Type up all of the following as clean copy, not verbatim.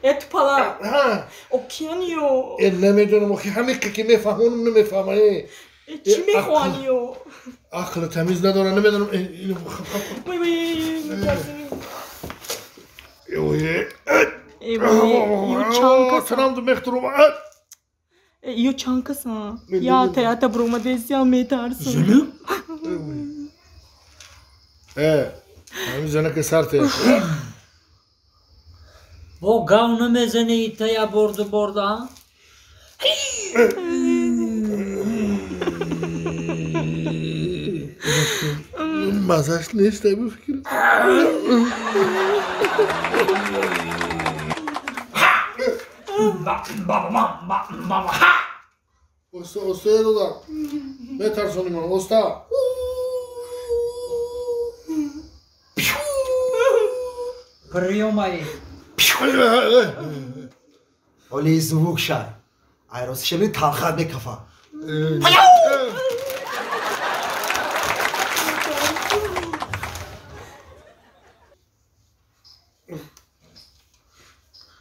Э тупала. Океаниё. Э намедонам, охи ҳамиқа ки мефаҳмонам намефаҳма. Э чӣ мехоҳаниё? Ақли тамиз надора, намедонам. Вой вой, метарсам. Танамду мехтурум. Ё чанд каса? Я та бромадесия метарсам. Зана? Э, ҳамин занаки сарте. Бо гав намезани тая борду борда? Мазаш нест, ай бификр. Оста, оста дода. Метарсони ман, оста. Приёмай. Оли звук шай. Айрос шеми талхат мекафа.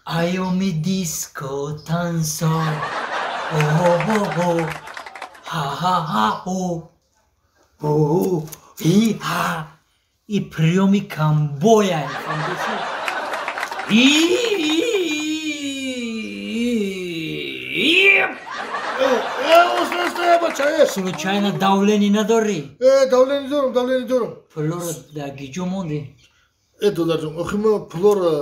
Айоми диско тансо. О-хо-хо-хо. Ха-ха-ха-хо. О-хо. И-ха. И приёми камбоя. Случайно давление надорӣ? Э, давление дорам, давление дорам. Пулоро дар гиҷо мондӣ? Э, додарҷон, охи ма пулоро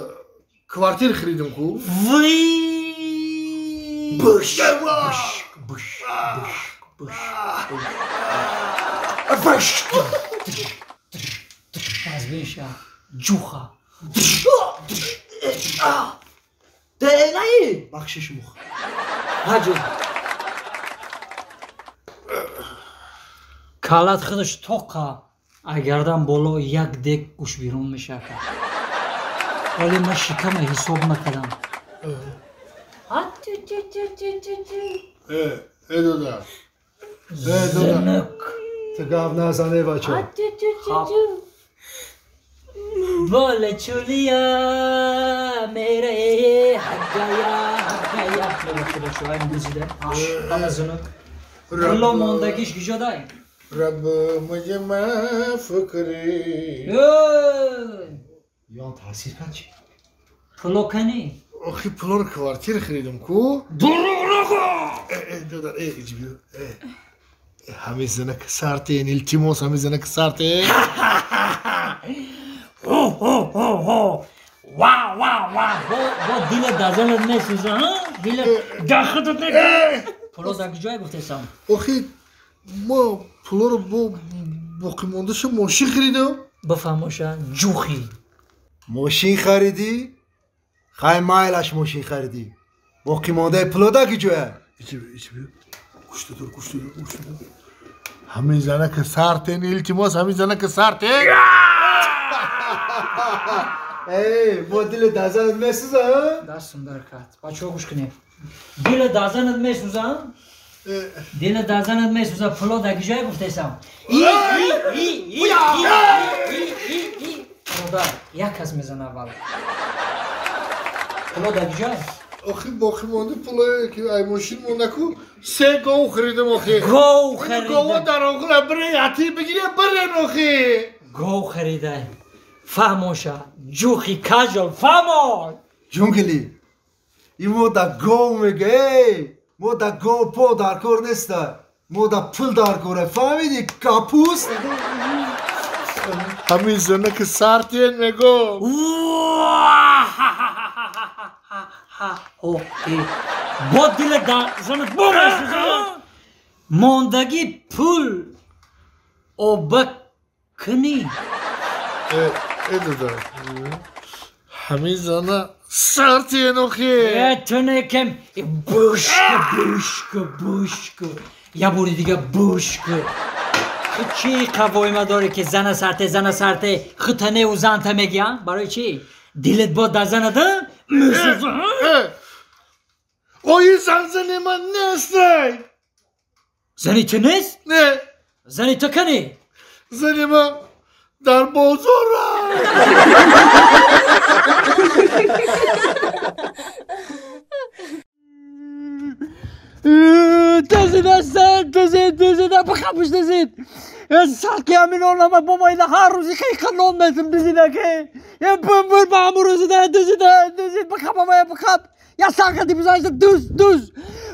квартир харидам ку. Вый! Буш! Буш! Буш! Буш! Буш! Аз беша ҷуха. Денаи! Бахшиш мух. Ҳаҷу. Калат худаш тоқа агардан боло як дек гӯш берун мешавад. Вале ман шикама ҳисоб накардам. Э, э дода. Э дода. Зинак. Ту гап назане бача. Бола чулия мере ҳагая ҳагая. Мебахшед бачаҳо, айн дузида. Ҳама зинак. Пуло мондагиш гиҷо дай? Раб муҷа фикри. Ён таъсир кард чи? Пуло кани? Охи пулоро квартир харидам ку. Дурӯғ нагӯ! Э, додар, э, иҷбиё. Э. Ҳамин занаки сартен, илтимос, ҳамин занаки сартен. Хо-хо-хо-хо. Ва ва ва. Бо бо дила дазанат месӯза, ҳа? Дила дахтат не. Пуло дар куҷое гуфтесам? Охи мо пулоро бо боқимондаша мошин харидам. Бифаҳмоша, ҷухӣ. Мошин харидӣ? Хай майлаш мошин харидӣ. Боқимондаи пуло дар куҷоя? Иҷиб, иҷиб. Гӯшта дор, гӯшта дор, гӯшта дор. Ҳамин занаки сартен, илтимос, ҳамин занаки сартен. Эй, бо дили дазанат месӯза, ҳа? Дастум дар кард. Бачаҳо гӯш кунед. Дила дазанат месӯза? Дила дазанат месӯза, пуло дар куҷое гуфтесам? И и и и и и и. Бародар, як кас мезана аввал. Пуло дар куҷое? Охи боқимонда пулое ки ай мошин монда ку, се гов харидам охи. Гов харида. Гова дар охира бире ати бигире бирен охи. Гов харида. Фаҳмоша, ҷухи кажол, фаҳмо! Ҷунгли, и мо да гов мега, эй! Мо да гов по дар кор неста. Мо да пул дар коре. Фаҳмидӣ, капуст? Ҳамин занаки сартен мего. Бо дила занат бомесӯза? Мондагӣ пул оба кунӣ. Э, э дода. Ҳамин зана сартен охи. Э, ту некем. Бушка, бушка, бушка. Я бори дига бушка. Ту чӣ қавоима дорӣ ки зана сарте, зана сарте, хутаневу занта мегӯям? Барои чӣ? Дилет бо дар занада? Месӯза? Ои зан зани ман нестай. Зани ту нест? Не. Зани ту кани? Зани ман дар бозор. дузид дузид бихабш дузид сарки ҳамин олама бо ма ина ҳар рӯзи хиқа нон метум дузида ки бумбур ба ҳамун рӯзида дузида дузид бихаб бихаб я саркати бизаништа дуз дуз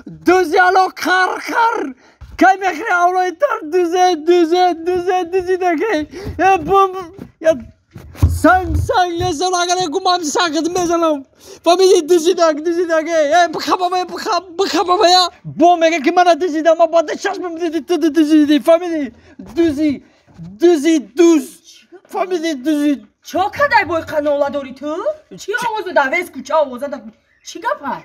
дузи ало қар қар кай мехӯри авлои тар дузе дузе дузе дузида ки бум я санг санг несам агар гумам саркати мезанам фамиди дузидак дузидак бихаб бихаб бихаб я бо мега ки мана дузидам ма бада чашмам диди ту дузиди фамиди дузи дузи дуз фамиди дузи чо кадай бой қанола дори ту? Чӣ овозу да вес кӯча овоза да чӣ гапай?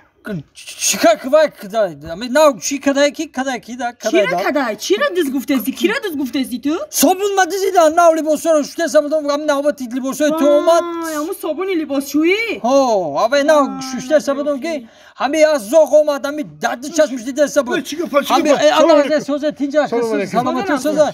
Чӣ квай кадай? Нав чӣ кадай ки кадай ки да кадай да? Чира кадай? Чира дуз гуфтеси? Кира дуз гуфтеси ту? Собун ма дузида нав либосҳоро шуштеса будам ам навбати либосҳои ту омад. Ҳамун собуни либосшӯӣ? Ҳо, аввай нав шуштеса будам ки ҳами аз зоқ омад, ҳами дарди чашмш дидеса буд. Чӣ гапа чӣ гапа? Соза тинҷа саломатӣ соза.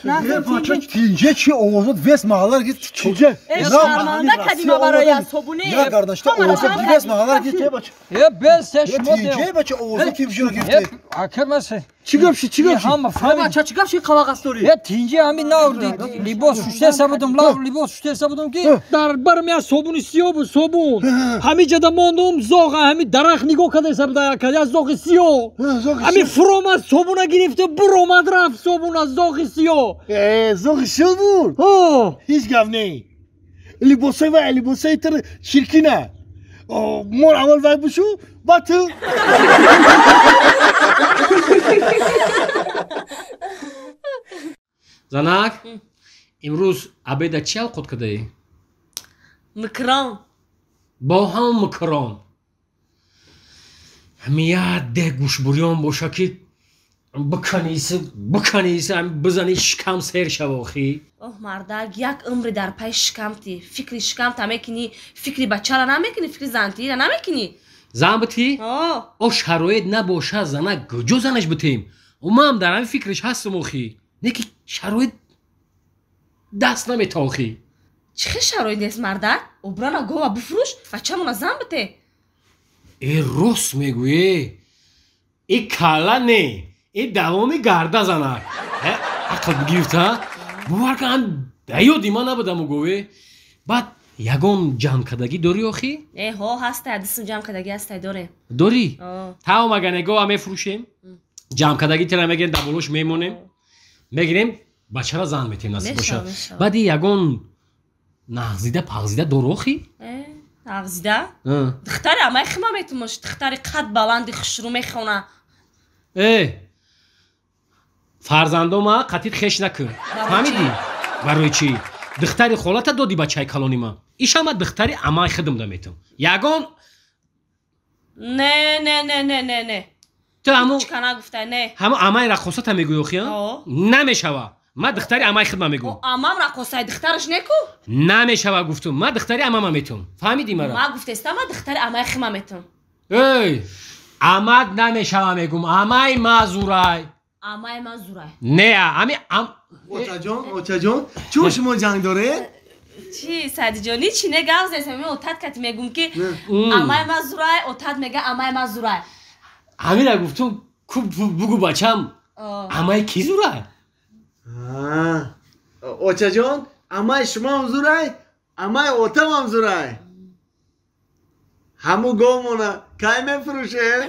Бача тинҷа чӣ овозот вес маҳаллар ки тинҷа. Шарманда кадима барои аз собуни. Я гардашта овозот вес маҳаллар ки бача. Е бес шумо тинҷа бача овозот ки бижо гирифте. Акар масе. Чӣ гап ши чӣ гап ши? Ҳама фаҳмид. Бача чӣ гап ши қалағас дорӣ? Е тинҷа ҳами нав либос шуштеса будам, лав либос шуштеса будам ки дар барам я собуни сиёҳ буд, собун. Ҳами ҷада мондум зоға, ҳами дарахт нигоҳ кардеса буда, я зоғи сиёҳ. Ҳами фуромад собуна гирифту буромад рафт собуна зоғи сиёҳ. Э, зоғи сиёҳ буд? Ҳо. Ҳеҷ гап не. Либосои вай либосои тир чиркина. Мор аввал вай бушу, баъд ту. Занак, имрӯз обеда чӣ авқот кардаӣ? Микрон. Бо ҳам микрон. Ҳами як деҳ гӯшбурён боша ки биканиси биканиси ҳами бизани шикам сер шава охӣ. Оҳ мардак, як умри дар пай шикамти. Фикри шикамта мекунӣ, фикри бачара намекунӣ, фикри зантиира намекунӣ. Зан битӣ? О шароит набоша занак куҷо занаш битем? Умам дар ҳами фикриш ҳастам охӣ. Не ки шароит даст намета охӣ. Чӣ хел шароит нест мардак? Обрана гова бифурӯш, бачамона зан бите. Э рост мегӯе. И калла не, и давоми гарда занак. Ақл бигирифта? Бовар кун ба ёди ман набудаму гове. Баъд ягон ҷамъкардагӣ дорӣ охӣ? Э ҳо ҳастай, дистм ҷамъкардагӣ ҳастай дорем. Дорӣ? Таом агар не гова мефурӯшем, ҷамъкардагӣ тира мегирем, дар болош мемонем, мегирем, бачара зан метем насиб боша. Баъди ягон нағзида пағзида дорӣ охӣ? Нағзида? Духтари амай хима метумош, духтари қад баланди хушрӯ мехона. Э фарзандома қатит хеш накун. Фаҳмидӣ? Барои чӣ? Духтари холата доди бачаи калони ман. Ишама духтари амай хидм да метум. Ягон Не, не, не, не, не, не. Ту ҳаму чика нагуфтай, не. Ҳаму амай раққосата мегӯӣ охи, Намешава. Ман духтари амай хидма мегӯм. Амам раққосай духтараш неку? Намешава гуфтум. Ман духтари амама метум. Фаҳмидӣ мара? Ман гуфтестам, ман духтари амай хидма метум. Эй, амад намешава мегӯм. Амай мазурай. Амай мазурай. Не, ами ам Очаҷон, очаҷон, чун шумо ҷанг доред? Чӣ, Саъдиҷон, ҳичи не гап зесам. Ми отат кати мегӯм ки амай мазурай, отат мега амай мазурай. Ҳамина гуфтум, ку бугу бачам, амай ки зурай? Очаҷон, амай шумоам зурай, амай отамам зурай. Ҳаму говмона кай мефурӯшед?